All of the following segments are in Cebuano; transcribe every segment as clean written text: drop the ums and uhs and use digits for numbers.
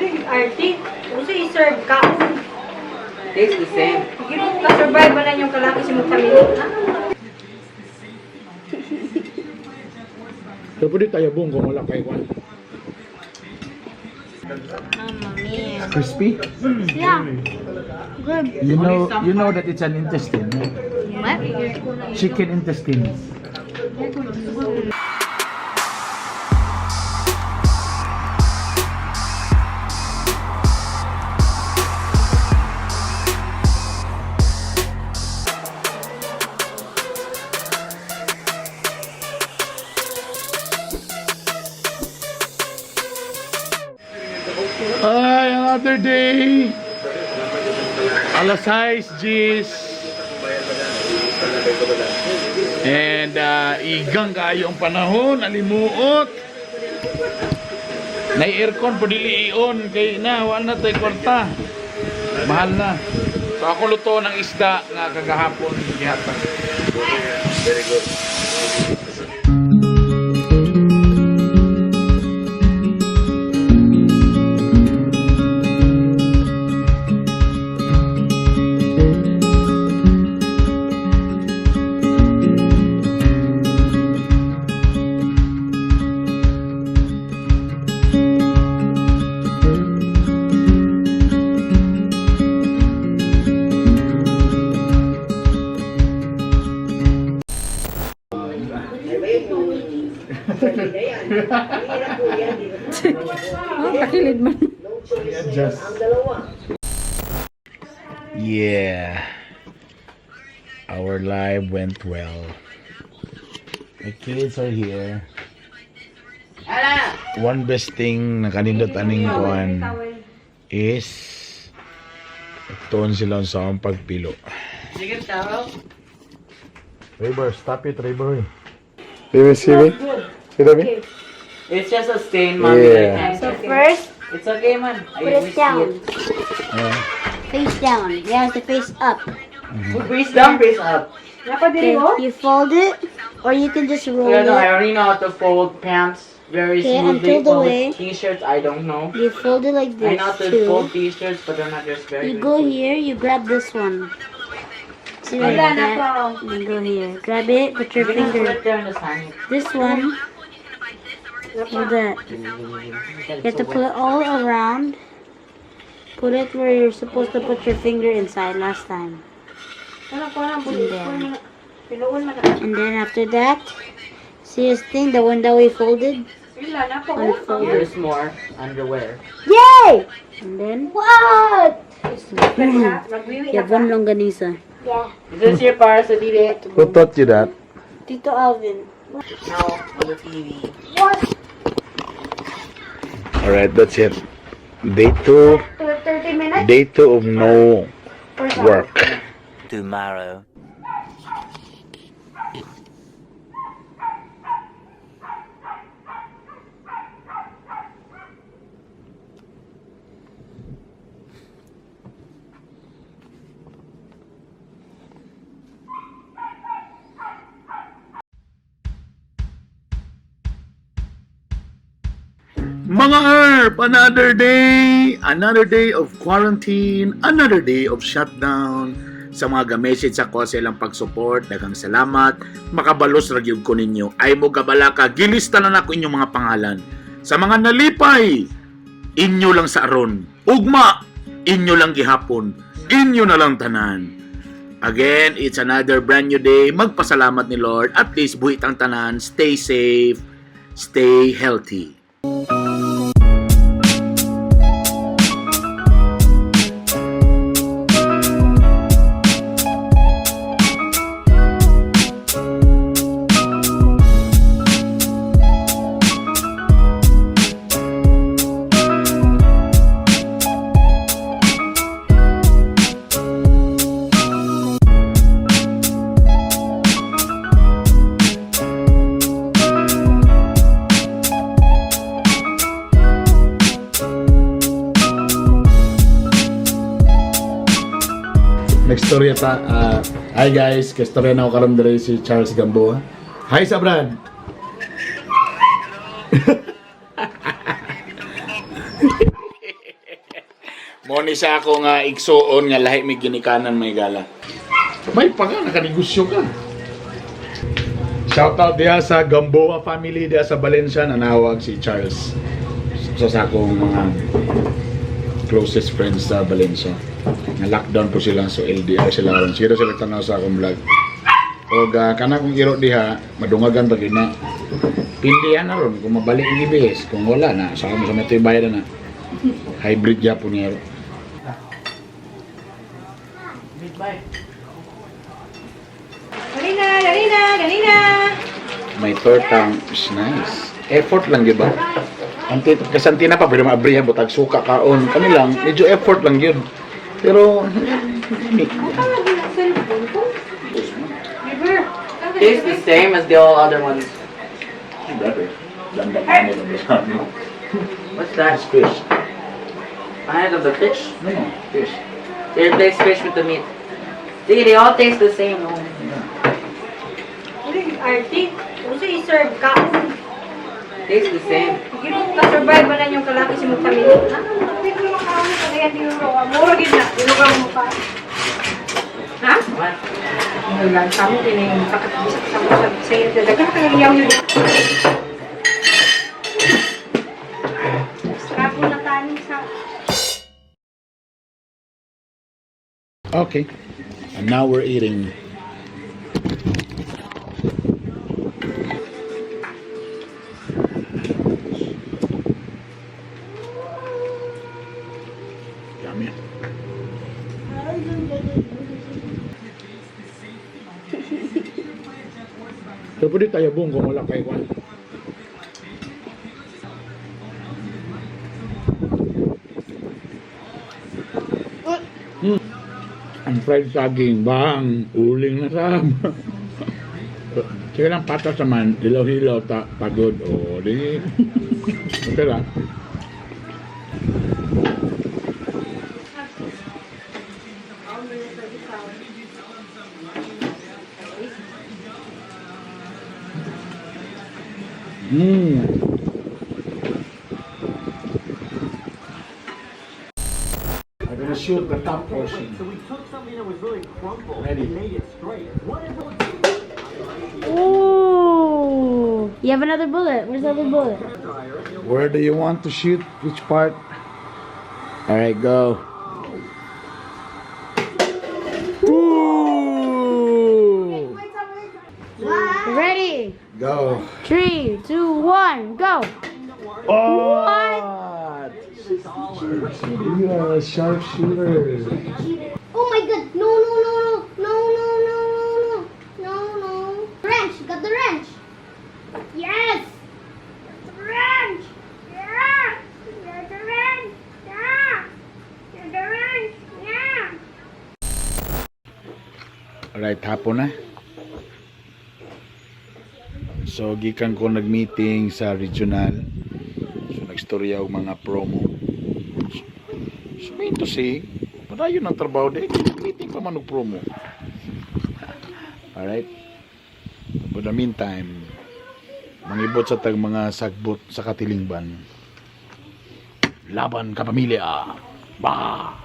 Dili RT. Usa i-serve ka. Tastes the same. Sige mo ka-survive man yung kalaki sa mong family. So, pwede tayo buong kung wala kay Juan. Mamma mia. Crispy? Yeah. Good. You know that it's an intestine, right? What? Chicken intestine. Ay, another day. Alas 6, G's. And igang kayo ang panahon, alimuot. Nay aircon po dili i-on kay na wala na tay kwarta. Mahal na. So ako luto ng isda nga kagahapon gihatag. Very good. Oh, takilid man. Adjust. Yeah. Our live went well. My kids are here. One best thing na kanindot aning kuan is tuon sila sa akong pagpilo. Chicken towel? Raver, stop it, Raver. Baby, see me? See me? It's just a stain, mommy. Yeah. So first, It's okay, man. I put it wish down. it. Face down. You have to face up. Face down, face up. Okay. You fold it, or you can just roll Yeah, no, I it. already know how to fold pants very Okay, smoothly. until the But with way. T-shirts, I don't know. You fold it like I know how this to too. fold T-shirts, but they're not just very You good. go here. You grab this one. See like Wala na that. po. You go here. Grab it. Put your You can put finger. it there and just hang it. This one. Hold that. You have to put it all around. Put it where you're supposed to put your finger inside last time. Ano ko na And then, Piluon man. and then after that, see this thing, the one that we folded? Wala na po. Unfold it. Here's more underwear. Yay! And then, What? Magwiwi you have one longanisa. Yeah. Is this your para sa TV? Who taught you that? Tito Alvin. No, on the TV. What? Alright, that's it. Day 2. 30 minutes? Day 2 of no work. Tomorrow. Mga herb, another day of quarantine, another day of shutdown. Sa mga ga-message ako sa ilang pag-support, daghang salamat. Makabalos ra gyud ko ninyo. Ay mo gabala ka, gilista na nako inyong mga pangalan. Sa mga nalipay, inyo lang sa aron. Ugma, inyo lang gihapon. Inyo na lang tanan. Again, it's another brand new day. Magpasalamat ni Lord. At least buhit ang tanan. Stay safe. Stay healthy. Next story ta. Hi guys, kastorya na ako karon diri si Charles Gamboa. Hi sa Brad. Mo ni sa ako nga igsuon nga lahi may ginikanan may gala. May pa ka, nakanegosyo ka. Shout out diha sa Gamboa family diha sa Valencia, nanawag si Charles. So sa akong mga closest friends sa Valencia. Na lockdown po sila, so LDR sila karon. Sige daw sila tanaw sa akong vlog. Og kana kong iro diha, madungagan pa gyud na. Pindihan na ron kung mabalik ang ibihis, kung wala na sa kamo sa may bayad na. Hybrid gyapon nga iro. Dali na, dali na, dali na. May tortang is nice. Effort lang gyud ba? Anti kasanti na pa pero maabrihan butag suka kaon. Kani lang medyo effort lang gyud. Pero Ano lagi na cellphone ko? River. Tastes the same as the all other ones. What's that? Fish. Behind of the fish? No, fish. They replace fish with the meat. See, they all taste the same. Oh. Uli, RT. Usa i-serve ka. Tastes the same. Ka-survive ba na yung kalaki si mong pamilya? Ano, hindi ko makaon sa kaya tinuro ka. Mura gid na, tinuro mo pa. Ha? What? Wala, kamo tinay yung kakatbisa sa mo sa sayo. Daghan ka yaw yun. Strapo na tani sa Okay. And now we're eating. Yummy. So, pwede tayo buong kung wala kay Juan. Ang fried saging, bang, uling na sab. Sige lang, patas naman, hilaw-hilaw, ta, pagod, o, di. Okay lang. I'm gonna shoot the top portion. So we took something that was really crumpled Ready. and made it straight. What if Ooh. You have another bullet. Where's the other bullet? Where do you want to shoot? Which part? All right, go. Ooh! Ready? Go. 3, 2, 1, go. Oh! You are a sharpshooter. Oh my god! No, no, no, no, no, no, no, no, no, no, no. Wrench! Got the wrench! Yes! Got the wrench! Yeah! Got the wrench! Yeah! Got the wrench! Yeah! Alright, hapon na. So, gikan ko nag-meeting sa regional. So, nagstorya og mga promo. So, mean to say, padayon ang trabaho di. Meeting pa man og promo. Alright. But the meantime, mangibot sa tag mga sagbot sa katilingban. Laban ka pamilya. Bah!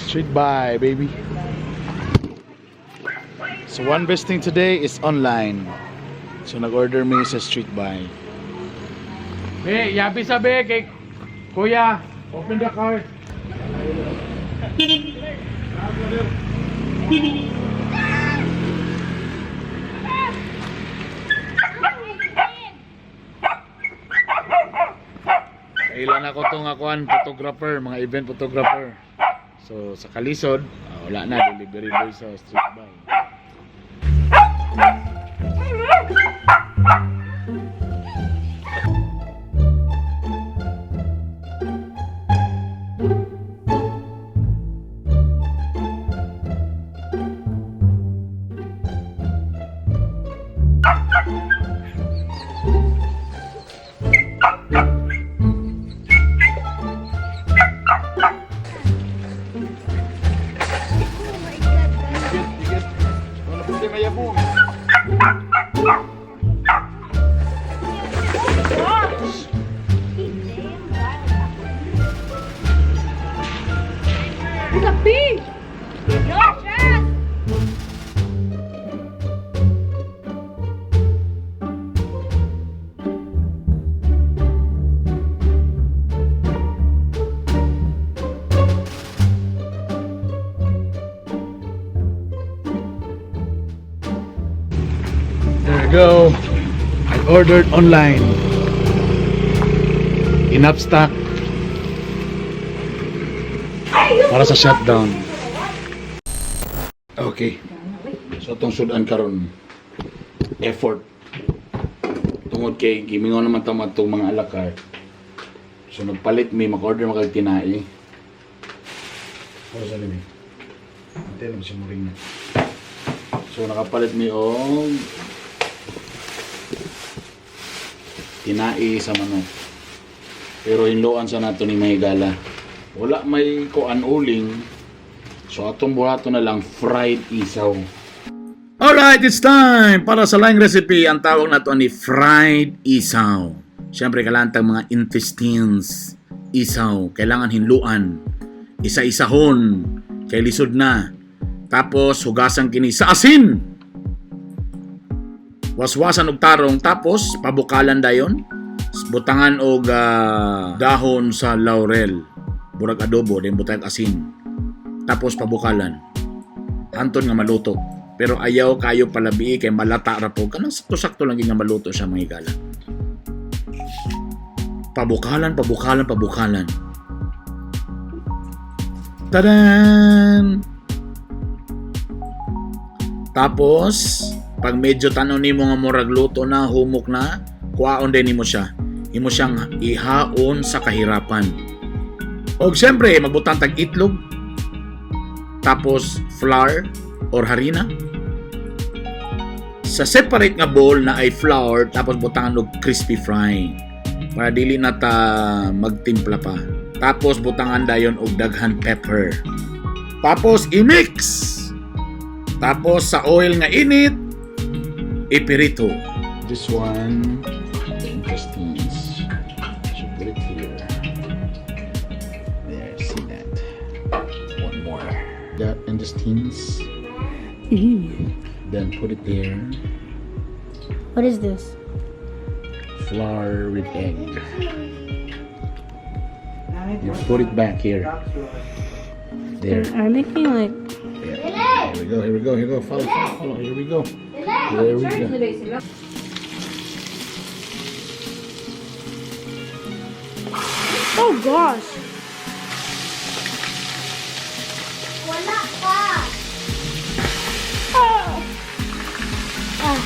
Street by, baby. So one best thing today is online. So nag-order me sa street buy. Be, yabi sabi kay Kuya, open the car. Kailan ako tong akuan photographer, mga event photographer. So sa kalisod, wala na delivery boy sa street buy. It's a pig! No, Chad! There you go. I ordered online. Enough stock para sa shutdown. Okay. So atong sudan karon, effort tungod kay gimingon naman ta atong mga alakar. So nagpalit mi, maka-order makag tinai. Para sa limi. Ante lang siya mo ring na. So nakapalit mi og tinai sa manok. Pero hinloan sa nato ni Mahigala. Wala may kuan, uling. So atong buhato na lang fried isaw. Alright, it's time para sa laing recipe. Ang tawag nato ni fried isaw. Siyempre, kailangan tang mga intestines isaw. Kailangan hinluan. Isa-isahon. Kay lisod na. Tapos, hugasan kini sa asin. Waswasan og tarong, tapos pabukalan dayon, butangan og dahon sa laurel, burag adobo, then butang asin, tapos pabukalan hanton nga maluto, pero ayaw kayo palabi kay malata ra po. Kanang sakto-sakto lang gyud nga maluto siya, mga higala. Pabukalan, pabukalan, pabukalan. Tadan! Tapos, pag medyo tanaw nimo nga murag luto na, humok na, kuhaon din nimo siya. Imo siyang ihaon sa kahirapan. Og siyempre, magbutang tag itlog, tapos flour or harina. Sa separate nga bowl na ay flour, tapos butangan og crispy fry para dili na ta magtimpla pa. Tapos butangan dayon og daghan pepper. Tapos i-mix. Tapos sa oil nga init, ipirito. This one, the intestines. So put it here. There, see that. One more. That intestines. Then put it there. What is this? Flour with egg. You put it back here. There. Are you making like Yeah. Here we go. Here we go. Here we go. Follow, follow, follow. Here we go. There we go. Oh gosh. Wala pa. Ah. Ah.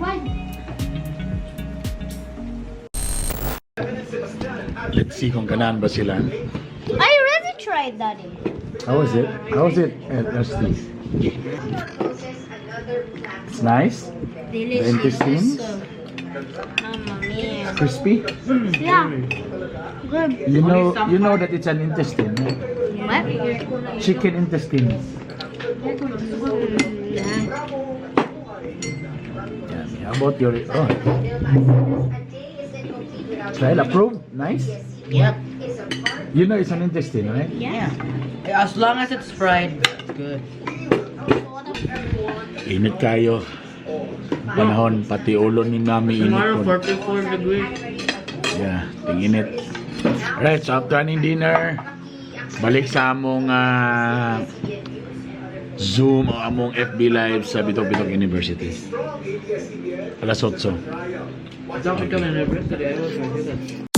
Why? Let's see kung ganahan ba sila. I already tried, Daddy. How is it? How is it, Rusty? It's nice. The intestines, Mamma mia. Crispy. Yeah. Good. You know that it's an intestine, right? What? Chicken intestines. Yummy. How about your? Oh. Trial approved. Nice. Yep. You know it's an intestine, right? Yeah. As long as it's fried, it's good. Init kayo. Panahon, pati ulo ni Mami init Tomorrow, po. 44 degrees. Yeah, tinginit. Alright, so after aning dinner, balik sa among Zoom o among FB Live sa Bitok Bitok University. Alas 8. Don't become an university. I will do that.